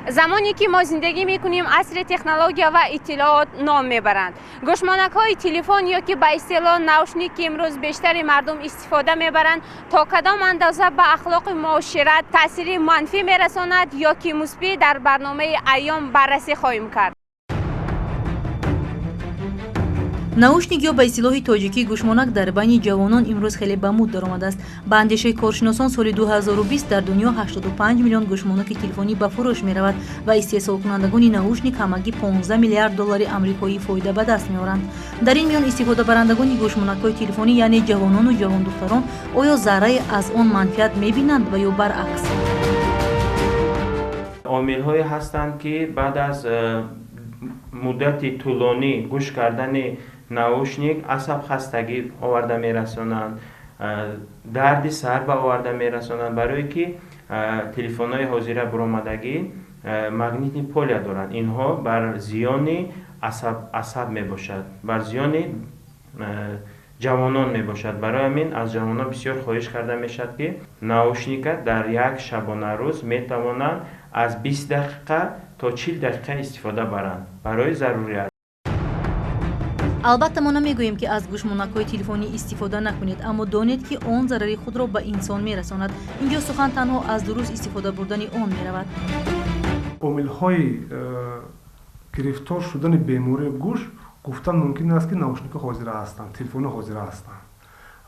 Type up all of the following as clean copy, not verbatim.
Замоне ки мо зиндагӣ мекунем, асри технология ва иттилоот ном мебаранд. Гӯшмонакҳои телефон ё ки ба истилоҳ наушник, ки имрӯз бештари мардум истифода мебаранд, то кадом андоза ба ахлоқи муошират таъсири манфӣ мерасонад ё ки мусбӣ, дар барномаи Айём баррасӣ хоҳем кард. Наушник ё ба истилоҳи тоҷикӣ гӯшмонак дар байни ҷавонон имрӯз хеле ба муд даромадааст. Ба андешаи коршиносон, соли 2020 дар дунё 85 миллион гӯшмонаки телефонӣ ба фурӯш меравад ва истеҳсолкунандагони наушник ҳамагӣ 15 миллиард доллари амрикоӣ фоида ба даст меоранд. Дар ин миён истифодабарандагони гӯшмонакҳои телефонӣ, яъне ҷавонону ҷавондухтарон, оё заррае аз он манфиат мебинанд ва ё баръакс? Омилҳое ҳастанд, ки баъд аз муддати тӯлонӣ гӯш кардани наушник асабхастагӣ оварда мерасонанд, дарди сар ба оварда мерасонанд, барое ки телефонҳои ҳозира буромадагӣ магнитный поля доранд. Инҳо бар зиёни асаб мебошад, бар зиёни ҷавонон мебошад. Барои ҳамин аз ҷавонон бисёр хоҳиш карда мешавад, ки наушника дар як шабонарӯз метавонанд аз 20 дақиқа то 40 дақиқа истифода баранд барои зарурият. Албатта, мо намегӯем, ки аз гӯшмонакҳои телефонӣ истифода накунед, аммо донед, ки он зарари худро ба инсон мерасонад. Инҷо сухан танҳо аз дуруст истифода бурдани он меравад. Омилҳои гирифтор шудани бемории гӯш гуфтан мумкин аст, ки наушникҳо ҳозира ҳастанд, телефонҳо ҳозира ҳастанд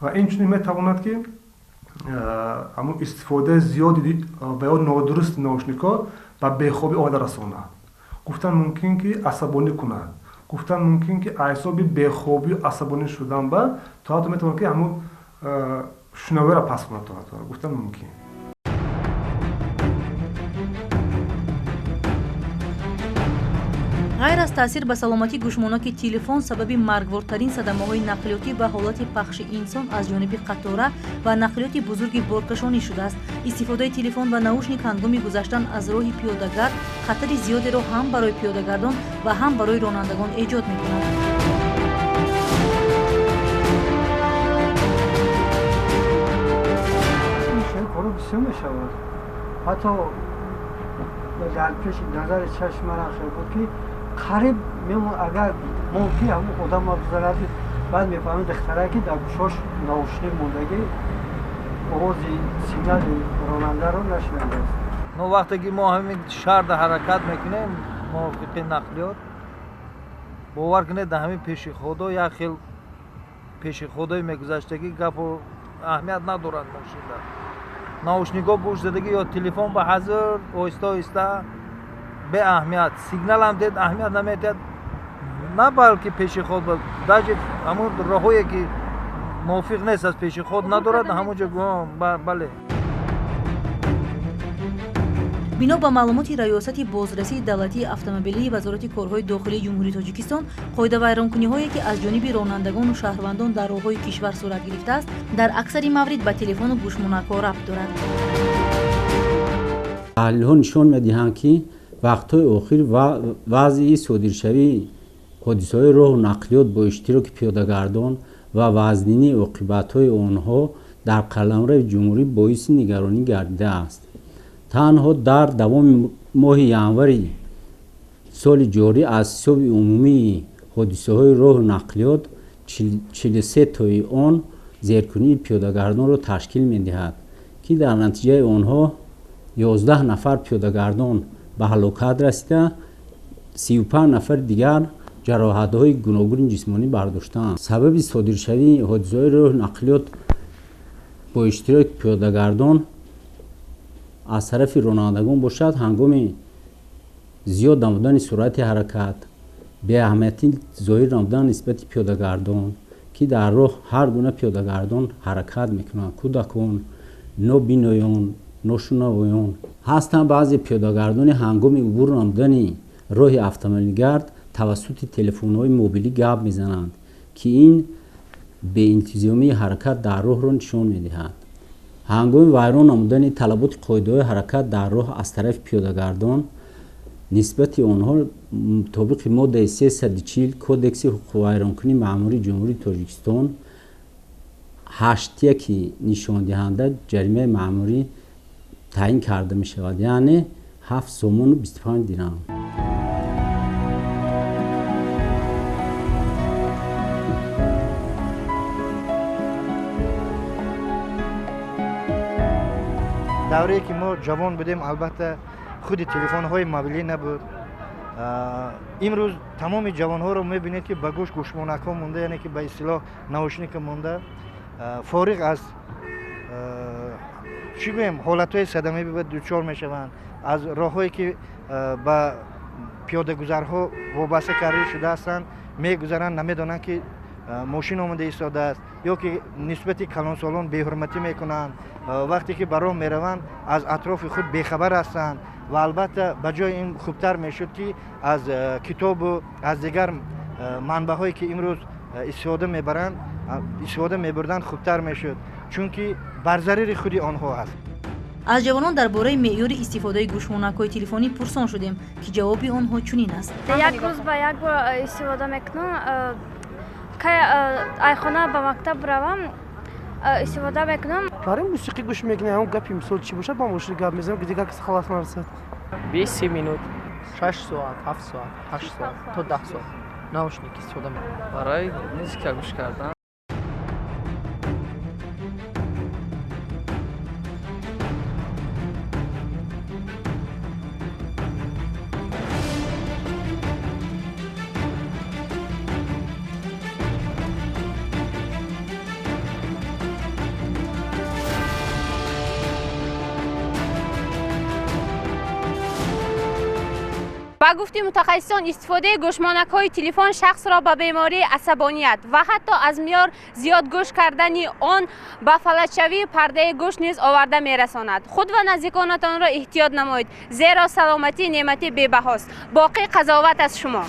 ва инчунин метавонад, ки ҳамун истифодаи зиёди ва ё нодурусти наушникҳо ба бехобӣ оварда расонад. Гуфтан мумкин, ки асабонӣ кунад. Гуфтан мумкин, ки ҳисоби бехобию асабонӣ шудан ба то ҳатто метавонад, ки ҳамун шунавиро паст кунад, то ҳатто гуфтан мумкин. Ғайр аз таъсир ба саломатӣ, гӯшмонаки телефон сабаби маргвортарин садамаҳои нақлиётӣ ва ҳолати пахши инсон аз ҷониби қатора ва нақлиёти бузурги боркашонӣ шудааст. Истифодаи телефон ва наушник ҳангоми гузаштан аз роҳи пиёдагард хатари зиёдеро ҳам барои пиёдагардон ва ҳам барои ронандагон эҷод мекунад. Коро бисёр мешавад. Ҳатто дар пеши назари чашми ман хел буд, ки қариб мемон, агар мумкин ҳамун одама бизанад. Баъд мефаҳмем, духтарае, ки дар гӯшош наушник мондагӣ, овози сигнали ронандаро нашунидааст. Но вақте ки мо ҳамин шаҳрда ҳаракат мекунем мувофиқи нақлиёт, бовар кунед, дар ҳамин пешиходо як хел пешиходое мегузаштагӣ, гапу аҳамият надорад. Мошинда наушникҳо гӯш задагӣ ё телефон ба ҳазр, оҳиста оҳиста, беаҳамият, сигналам дед, аҳамият наметиҳад. На балки пешиход, даже ҳамун роҳое, ки мувофиқ нест, аз пешиход надорад, ҳамун ҷо, бале. Бино ба маълумоти Раёсати бозрасии давлатии автомобилии Вазорати корҳои дохилии Ҷумҳурии Тоҷикистон, қоидавайронкуниҳое, ки аз ҷониби ронандагону шаҳрвандон дар роҳҳои кишвар сурат гирифтааст, дар аксари маврид ба телефону гӯшмонакҳо рабт дорад. Таҳлилҳо нишон медиҳанд, ки вақтҳои охир вазъи содиршавии ҳодисаҳои роҳу нақлиёт бо иштироки пиёдагардон ва вазнинии оқибатҳои онҳо дар қаламрави ҷумҳурӣ боиси нигаронӣ гардидааст. Танҳо дар давоми моҳи январи соли ҷорӣ аз ҳисоби умумии ҳодисаҳои роҳу нақлиёт 43 тои он зеркунии пиёдагардонро ташкил медиҳад, ки дар натиҷаи онҳо 11 нафар пиёдагардон ба ҳалокат расида, 35 нафари дигар ҷароҳатҳои гуногуни ҷисмонӣ бардоштаанд. Сабаби содиршавии ҳодисаҳои роҳу нақлиёт бо иштироки пиёдагардон аз тарафи ронандагон бошад, ҳангоми зиёд намудани суръати ҳаракат, беаҳамиятӣ зоҳир намудан нисбати пиёдагардон, ки дар роҳ ҳар гуна пиёдагардон ҳаракат мекунанд: кӯдакон, нобиноён, ношунавоён ҳастанд. Баъзе пиёдагардони ҳангоми убур намудани роҳи автомобилгард тавассути телефонҳои мобилӣ гап мезананд, ки ин беинтизомии ҳаракат дар роҳро нишон медиҳад. Ҳангоми вайрон намудани талаботи қоидаҳои ҳаракат дар роҳ аз тарафи пиёдагардон нисбати онҳо мутобиқи моддаи 340 Кодекси ҳуқуқвайронкунии маъмурии Ҷумҳурии Тоҷикистон 8-1 нишондиҳанда ҷаримаи маъмурӣ таъин карда мешавад, яъне 7 сомону 25 дирам. Даврае ки мо ҷавон будем, албатта, худи телефонҳои мобилӣ набуд. Имрӯз тамоми ҷавонҳоро мебинед, ки ба гӯш гӯшмонакҳо монда, яъне ки ба истилоҳ наушника монда, фориғ аз чӣ гӯем, ҳолатҳои садамавӣ дучор мешаванд. Аз роҳҳое ки ба пиёдагузарҳо вобаста карда шуда ҳастанд, мегузаранд, намедонанд, ки мошин омада истодааст, ё ки нисбати калонсолон беҳурматӣ мекунанд. Вақте ки ба роҳ мераванд, аз атрофи худ бехабар ҳастанд. Ва албатта, ба ҷои ин хубтар мешуд, ки аз китобу аз дигар манбаъҳое ки имрӯз истифода мебаранд, истифода мебурданд, хубтар мешуд, чунки бар зарари худи онҳо аст. Аз ҷавонон дар бораи меъёри истифодаи гӯшмонакҳои телефонӣ пурсон шудем, ки ҷавоби онҳо чунин аст. Як рӯз ба як бор истифода мекунам. Кай айхона ба мактаб равам, истифода мекунам. Барои мусиқӣ гӯш мекунем, ҳамон гапи мисол чӣ бошад, ба мошин гап мезанам, дигар кас халас нарасад. 20 минут, 6 соат, 7 соат, 8 соат то 10 соат наушник истифода мекунам. Барои музыка гӯш кардан. Ба гуфти мутахассисон, истифодаи гӯшмонакҳои телефон шахсро ба бемории асабоният ва ҳатто аз меъёр зиёд гӯш кардани он ба фалаҷшавии пардаи гӯш низ оварда мерасонад. Худ ва наздиконатонро эҳтиёт намоед, зеро саломатӣ неъмати бебаҳост. Боқӣ қазоват аз шумо.